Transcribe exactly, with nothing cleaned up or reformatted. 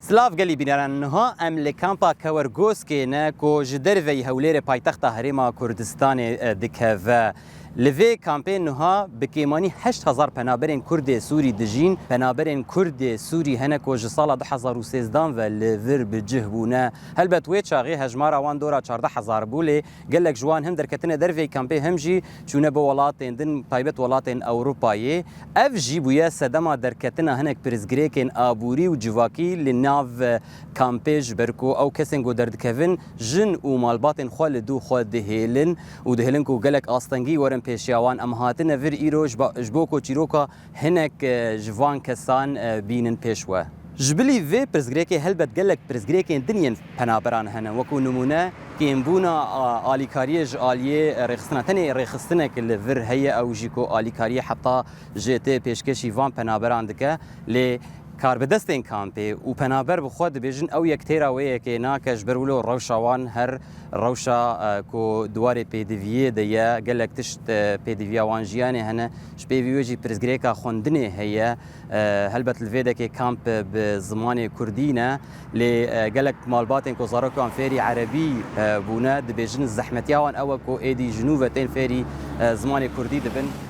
Silav gelî bîneran, niha em li kampa Kewergoskê ne ku ji derveyî Hewlêrê paytexta Herêma Kurdistanê, e, dikeve. Li vê kampê niha bi kêmanî heşt hezar penaberên Kurdê Sûrî dijîn. Penaberên Kurdê Sûrî hene ku ji sala du hezar û sêzdeh ve li vir bi cih bûne. Helbet wê çaxê hejmara wan dora çardeh hezar bû, lê gelek ji wan hem derketine derveyî kampê hem jî çûne bi welatên din, taybet welatên Ewropayê. Ev jî bûye sedema derketina hinek pirsgirêkên aborî û civakî li nav kampê, ji ber ku ew kesên ku derdikevin jin û malbatên xwe li dû xwe dihêlin û dihêlin ku gelek astengî werin pêşiya wan. Em hatine vir îro ji ba-, ji bo ku çîroka hinek, e, ji van kesan, e, bînin pêş we. Ji bilî vê pirsgirêkê helbet gelek pirsgirêkên din yên penaberan hene. Wekû nimûne, kêmbûna, a, alîkariyê ji aliyê rêxistina. Tenê rêxistinek li vir heye, ew jî ku alîkariyê heta jê tê pêşkêşî van penaberan dike. Lê karbidestên kampê û penaber bi xwe dibêjin, ew yek têra wê yekê nake, ji ber wilo rewşa wan her rewşa, e, ku di warê pêdiviyê de ye, gelek tişt, e, pêdiviya wan jiyanê hene. Ji pêvî wê jî pirsgirêka xwendinê heye. E, helbet li vê dekê kamp bi zimanê kurdî ne, lê, e, gelek malbatên ku zarokê wan fêrî erebî, e, bûne, dibêjin zehmetiya wan ew e ku êdî ji nû ve tên fêrî, e, zimanê kurdî dibin.